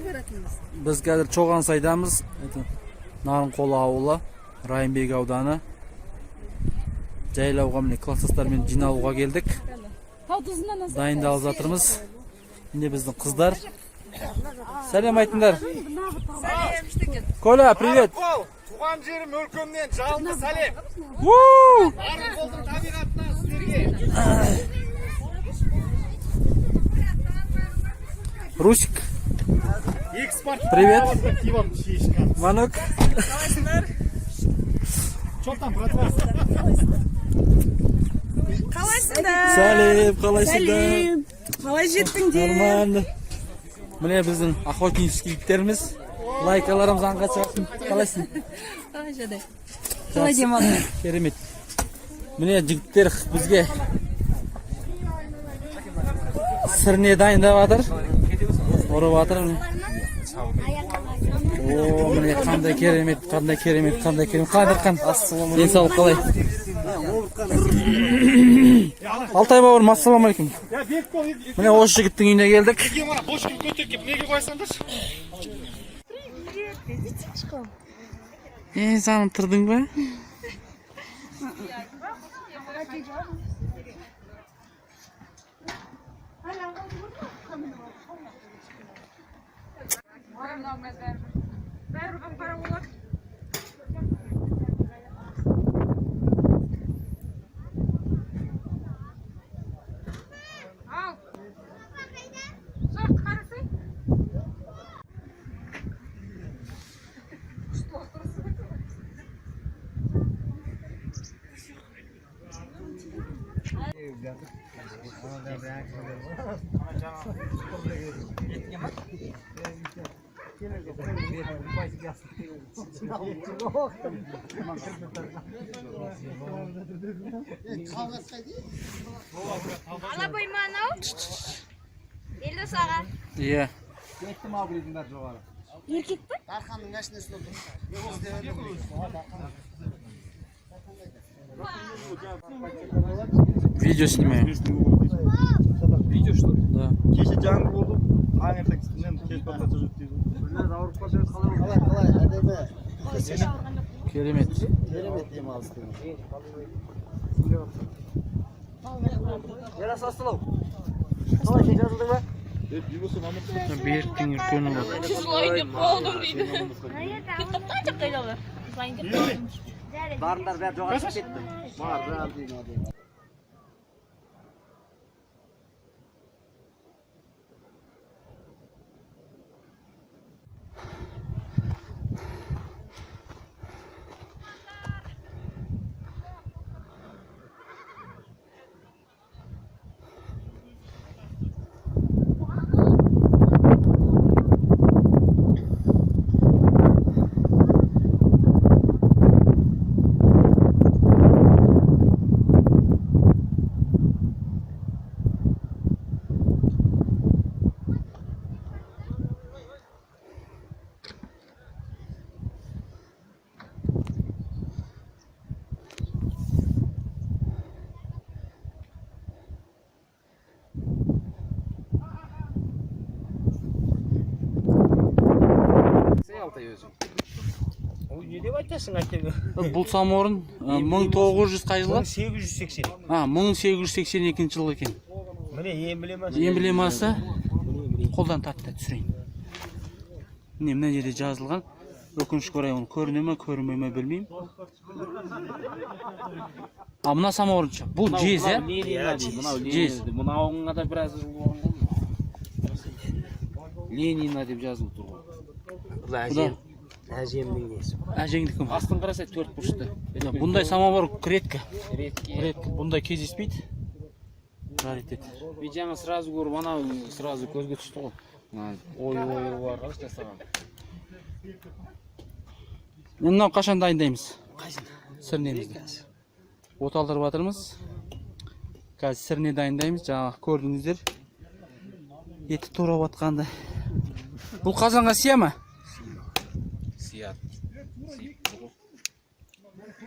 Біз қазір Чоғансайдамыз. Это Нарынқол ауылы, Райымбек ауданы. Жайлауға міне класстастармен жиналуға келдік. Тау тұзынан аса. Дайындалып жатырмыз. Міне біздің қыздар. Сәлем айтыңдар. Коля, привет. Қол, туған жерім өлкемнен жалынды сәлем. Уу! Нарынқолдың табиғатынан сіздерге. Русик, Экспорт. Привет. Киіп алып шешкан. Манук. Че там, братва? Қалайсыңдар? Сәлем, қалайсыңдар? Сәлем. Қалай жеттіңдер? Нормально. Міне біздің охотнический иттеріміз. Лайкаларымыз аңға шығатын. Қалайсың? Қалай жағдай? Қалай демалдың? Керемет. Міне жігіттер бізге сырне дайындап жатыр. Ұрып жатыр. Міне. О, міне қандай керемет, қандай керемет, қандай керемет. Қадырхан, денсаулық қалай? Алтай бауырым, ассалаумағалейкум. Я берік бол. Міне осы жігіттің үйіне келдік. Неге мына бошканы көтеріп келіп неге қойсаңдаршы? Е, жаным, тұрдың ба? Бәрі қара болады. Ал. Сол қарасай. Ала бойма анау. Елдос аға. Иә. Еркек пе? Видео снимаю. Видео, что ли? Да. Кеше жаңбыр болды. Таңертең үстінен кеш батқанша жүрді дейді. Қалай, қалай, әдемі. Керемет. Керемет демалыс деген. Беріктің үлкені бар. Жылайын деп қалдым дейді. Кетіп қанша қайда Жылайын деп қалдым. Бар, әбден әдемі. Не деп айтасың әйтеуір? Бұл саморын 1900 қай жылы? 1880. А, 1882 жыл екен. Міне эмблемасы. Эмблемасы қолдан тартты түсірейін. Міне мына жерде жазылған. Өкінішке орай оны көріне ме, көрінбей ме білмеймін. А мына саморыншы. Бұл жез, иә? Ленина дейді, мынау Жез. Ленина дейді. Мынауыңа да біраз жыл болған ғой. Ленина деп жазылып тұр ғой. Бұл Әжемнің несі. Әжеңдікі ме? Астын қараса төрт бұрышты. Бұндай самовар редко. Редкий. Редко. Бұндай кездеспейді. Раритет. Мен жаңа сразу көріп, анау сразу көзге түсті ғой. Мына ой ой бар ғой жасаған. Енді мынау қашан дайындаймыз? Сірнемізді. От алдырып жатырмыз. Қазір сірне дайындаймыз. Жаңа көрдіңіздер. Еті турап жатқанды. Бұл қазанға сия ма? Сияды.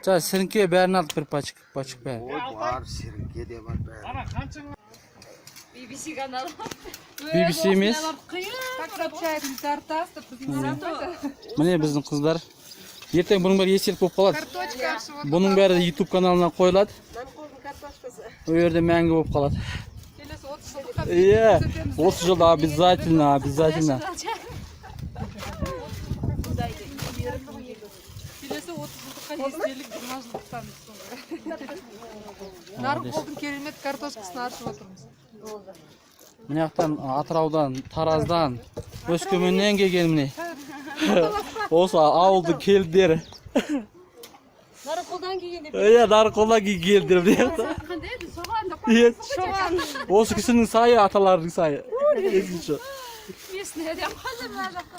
Жаңа сіріңке бәрін алдық, бір пачка, пачка бәрі. Ой, бар, сіріңке де бар, бәрі. BBC каналы. BBC емес. Қиын. Міне, біздің қыздар. Ертең бұның бәрі естелік болып қалады. Бұның бәрі YouTube каналына қойылады. Ол жерде мәңгі болып қалады. Иә, 30 жылда обязательно, обязательно. Келесі 30 жылдыққа естелік, 20 жылдықтан. Нарынқолдың керемет картошкасын аршып отырмыз. Мына жақтан, Атыраудан, Тараздан, Өскеменнен келген, міне, осы ауылдың келіндері. Нарынқолдан келген деп. Иә, Нарынқолдан келген келіндер мына жақта. Қандай еді, соған да. Иә, осы кісінің сайы, аталарының сайы, есінші. Местный адам қазір мына жақта.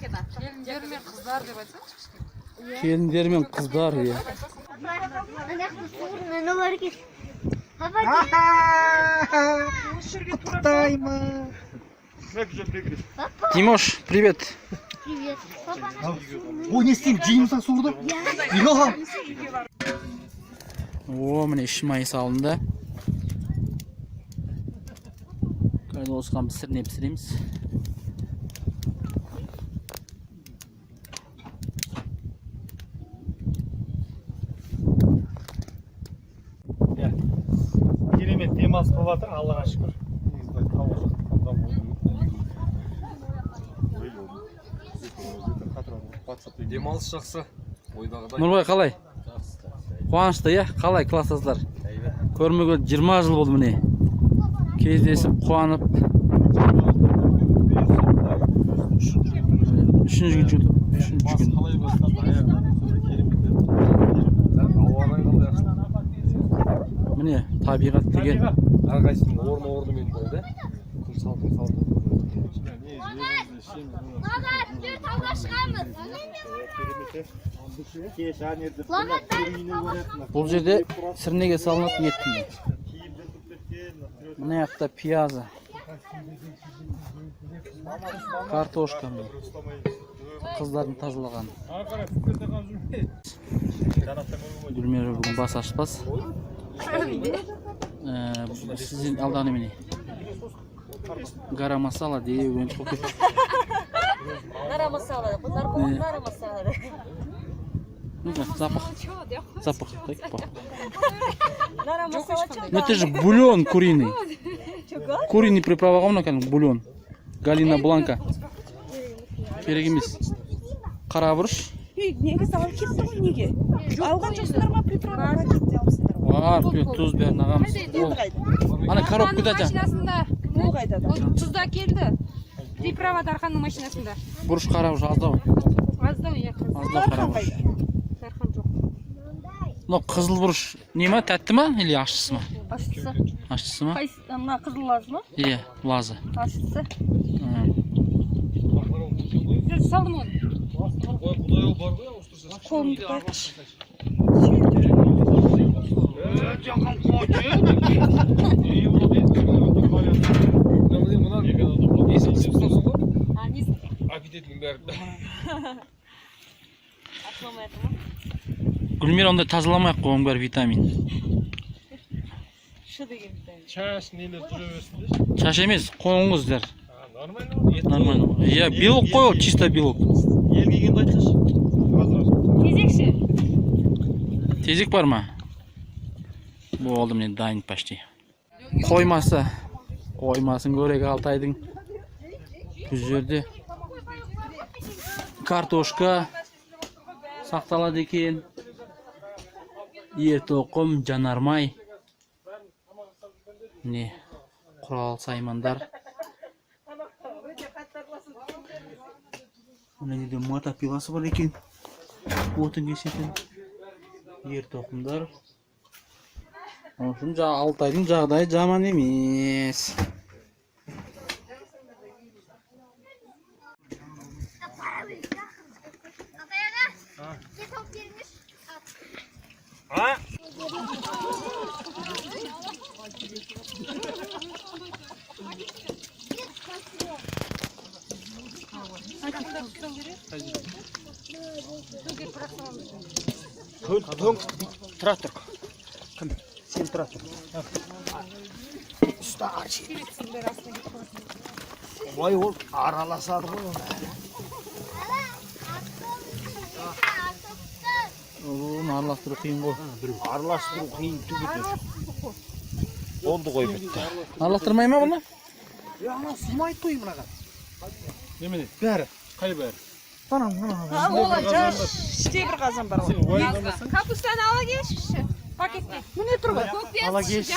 Келіндер мен қыздар деп айтсаңшы кішкене. Келіндер мен қыздар, иә. Ана жақта суырын анау бар екен. Папа. Құттықтаймын. Димош, привет. Привет. Папа, ана Ой, не істеймін, жейміз ба суырды? Неге алған? О, міне, іші май салынды. Қазір осыған пісірне пісіреміз. Иә, керемет демалыс болып жатыр, Аллаға шүкір. Негізі былай тау жақ қонған болды. Демалыс жақсы, ойдағыдай. Нұрбай, қалай? Қуанышты, иә? Қалай, класстастар? Көрмегелі 20 жыл болды, міне. Кездесіп, қуанып. Үшінші күн жүрді. Үшінші Бас күн. қалай бастап аяғына сондай керемет Ауа райы қандай жақсы. Міне, табиғат деген. Әрқайсысының орны орнымен болды. Күн салқын салқын. Не өзіміз ішеміз. Лағат, жүр, тауға шығамыз. Кеш ана жерде Лағат, бәріміз тауға шығамыз. Бұл жерде сірнеге салынатын ет, міне. Киім жыртып кеткен. Мына жақта пиязы. Картошка, міне. Қыздардың тазалаған. Ары қарай Пхукетте қалып жүрмей. Гүлмира бүгін бас ашпас. Сізден алдағы немене? Гарам масала деп өніп болып кетті. Нара масала. Нарынқол нара масала. Ну да, запах. Запах, так, пах. Нара масала. Ну это же бульон куриный. Куриный приправа ғой мына, кәдімгі бульон. Галина Бланка. Керек емес. Қара бұрыш. Ей, негізі алып кетті ғой, неге алған жоқсыңдар ма? Приправа пакетте алыпсыңдар ғой. Бар, тұз, бәрін ағамыз. Енді Ол, қайда? ана коробкада жа. Машинасында. Ол қайда да? Ол тұз да келді. Приправа Дарханның машинасында. Бұрыш, қара бұрыш аздау. Аздау, иә. Аздау қара бұрыш. Дархан жоқ. Мынау қызыл бұрыш не ма, тәтті ма или ащысы ма? Ащысы. Ащысы ма? Қайсы, мына қызыл лазы ма? Иә, лазы. Ащысы. Салдым оны. Құдай бар ғой, ауыстырса. Қолымды қойшы. Мына несін қысып ұстапсың ғой? А, несі? Аппетитінің бәрі. Ашыламай жатыр ма? Гүлмира, ондай тазаламай ақ қой, оның бәрі витамин. Ш деген витамин. Шаш нелер жүре берсін деші. Шаш емес, қоңыздар. Нормально ғой. Нормально. Иә, белок қой ол, чисто белок. Ел келгенді айтсайшы. Қазір. Кезекші. Тезек бар ма? Болды, міне, дайын почти. Қоймасы. Қоймасын көрек Алтайдың. Бұл жерде картошка сақталады екен. Ер тоқым, жанармай. Міне, құрал саймандар. Мына жерде мотопиласы бар екен. Отын кесетін. Ер тоқымдар. В общем, Алтайдың жағдайы жаман емес. Алтай аға, бізге тауып беріңізші. А? Тұра тұр. Кім? Сен тұра тұр. Ұста, арши. Қой, ол араласады ғой. Оны араластыру қиын ғой. Араластыру қиын түгіл. Болды ғой, бітті. Араластырмай ма бұны? Е, анау сыймайды ғой мынаған. Немене? Бәрі. Қай бәрі? Олай іште бір қазан бар ғой. Сен уайымдамасаң. Капустаны ала келші пакетте. Міне тұр ғой. Көкпез Ала келші.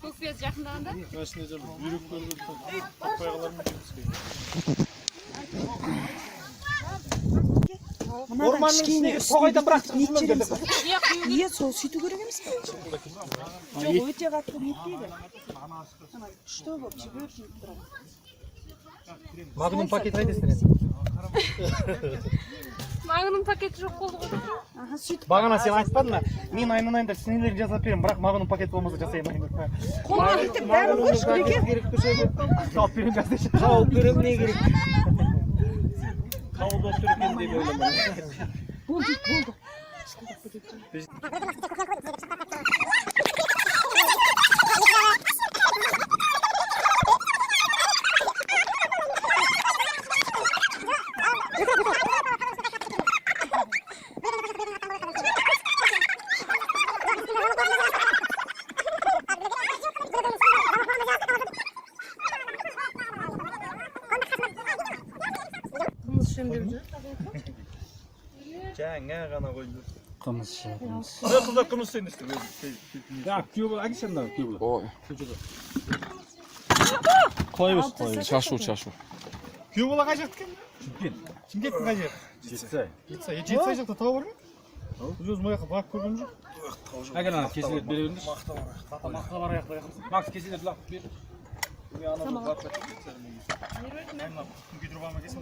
Көкпез жақындағанда. Машина жабып, бүйрек көріп, таппай қалар ма екен? Мынадан кішкене тоғайдан бірақ ет жібереміз. Е, сол сөйту керек емес пе? Жоқ, өте қатты нетпейді. Ана күшті болып жіберіп жеп тұрады. Магнум пакет қайдасың енді? Магнум пакеті жоқ болды ғой. Аха, сөйтіп. Бағана сен айтпадың ба? Мен айналайын сіңлерін жасап беремін, бірақ магнум пакет болмаса жасай алмаймын. Қолға бүйтіп бәрін қойшы, Күреке. Тауып беремін, жасайшы. Тауып беремін, не керек? Қабылдап тұр екен деп ойламаймын. Болды, болды. Жаңа ғана қойды. Қымыз ішеміз. Мына қыздар қымыз ішейін десті. Ya күйеу бала, әкел сен мына күйеу бала. Қалай болсын, қалай болсын. Шашу, шашу. Күйеу бала қай жақтікі? Шымкент. Шымкенттің қай жері? Жетісай. Жетісай. Е, Жетісай жақта тау бар ма? Біз өзім ол жаққа барып көргенім жоқ. Әкел ана кеселерді бере беріңдерші. Мақта бар аяқта. Макс, кеселерді лағып бер. Күйдіріп алма келсін.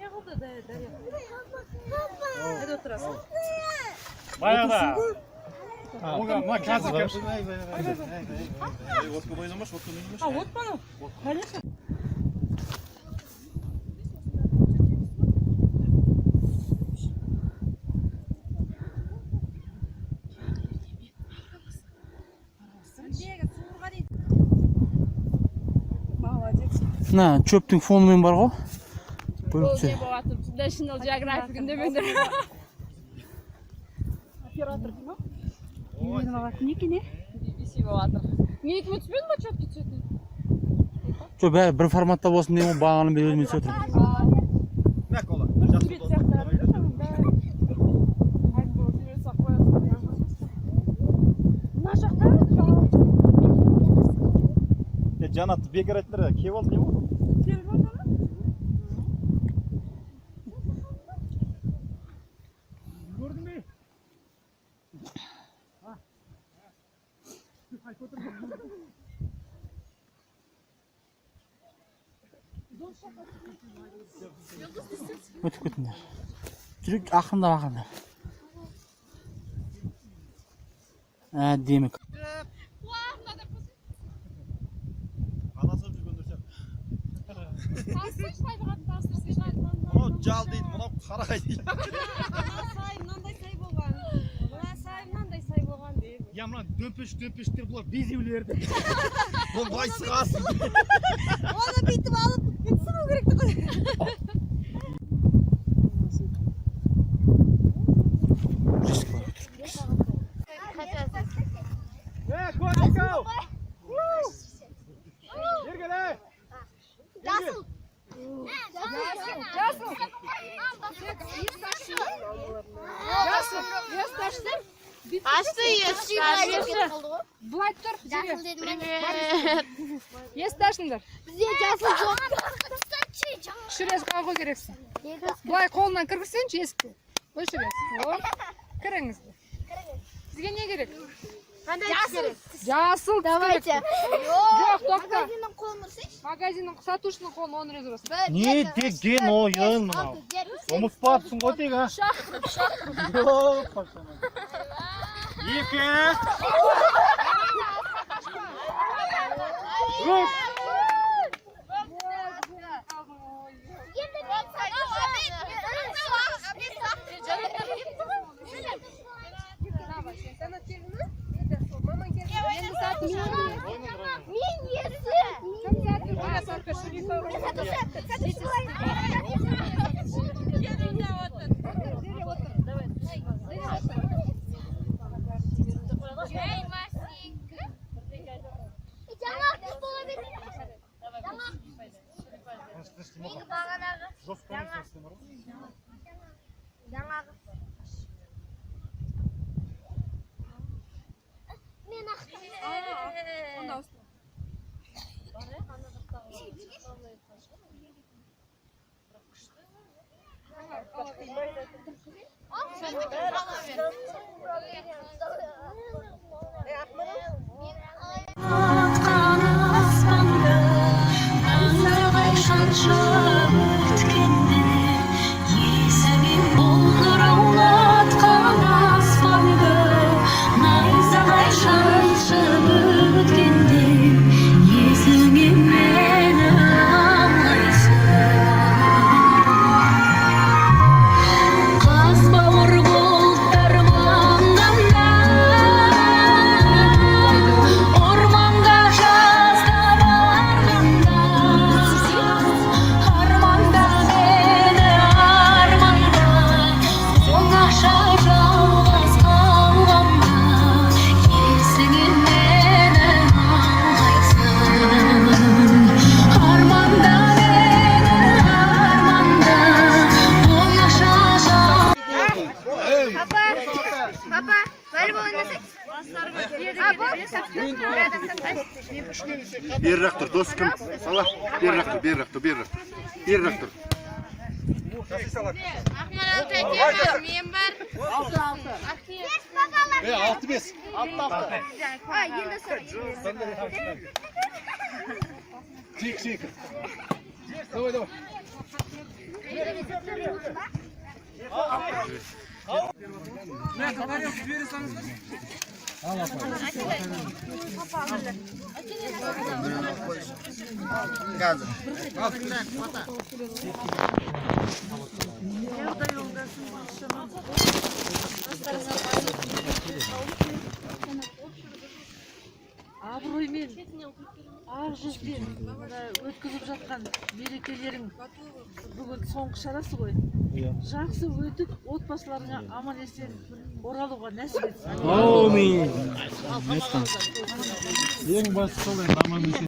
Не қылды Дария? Қайда отырасың? Баяғыда. Оға, мына қазір. А, от па анау? Конечно. Молодец. Мына чөптің фонымен бар ғой. Ол Бөлікше. не болып жатыр? National Geographic демеңдер. Оператор дей ма? Үйреніп алатын екен, е? BBC болып жатыр. Менікіме түспеді ма четкий түсетін? Жоқ, бәрі бір форматта болсын деген ғой, бағаны бері өзіме түсіп отырмын. Бір сурет сияқты соның бәрі. Сурет салып қоясың. Мына жақта Жанатты бекер айттыңдар, келіп алды, не болды? келіп отыр ма? Көрдің бе? Өтіп кетіңдер. Жүрек ақырындап ақырындап. Әдемі. Адасып жүргендер сияқты. Таныстыршы табиғатын таныстырсайшы. Мынау жал дейді, мынау қарағай дейді. Мына сай мынандай сай болған. Мына сай мынандай сай болған деп. Я, мына дөпіш дөпіштер, бұлар безеулер. Бұл былай сығасың. Оны бүйтіп алып бүйтіп сығу керек те ғой. Е, котик-ау! Ергеле! Жасыл. Жасыл. Жасыл. Есікті аштым. Ашты есікті. Былай тұр. Жасыл дедім. Есікті ашыңдар. Бізде жасыл жоқ. Шүрез қалғу керексің. Былай қолынан кіргізсеңші есікті. Өшіресің. О, кіріңіз. Сізге не керек? Қандай түс керек? Жасыл түс керек. Давайте. Жоқ, тоқта. Магазиннің қолын ұрсайшы. Магазиннің сатушының қолын он рет ұрасың. Не деген ойын мынау? Ұмытпапсың ғой тек, а? Жоқ, пашана. Екі! Үш! Енді мен Енді сатушы. Мен есі. Жаңа қыз бола береді. Жаңа. Мен бағанағы. Жаңа. Мен ақтым. Атқан аспанда найзағай шаншып өткенде, есіңе бұлдыраулатқан аспанды найзағай шаншып өткенде, есіңе мені алмайсың. Қаз бауыр бұлттар маңғанда, орманға жазда барғанда, арманда мені, арманда, оңаша жалғыз қалғанда, есіңе мені алмайсың. Арманда мені, арманда, оңаша жалғыз. Папа, папа, волейбол ойнасақ? А, бол. Берірақ тұр, дос кім? Сала, берірақ тұр, берірақ тұр, берірақ тұр. Берірақ тұр. Ақмарал тәте, мен бар. Бес папалар. 6-5. А, енді сора. Тек, тек. Давай, давай. Абыроймен, ақ жүзбен мына өткізіп жатқан мерекелерің бүгін соңғы шарасы ғой. Жақсы өтіп, отбасыларыңа аман есен оралуға нәсіп етсін. Әумин. Ең бастысы сол енді аман есен.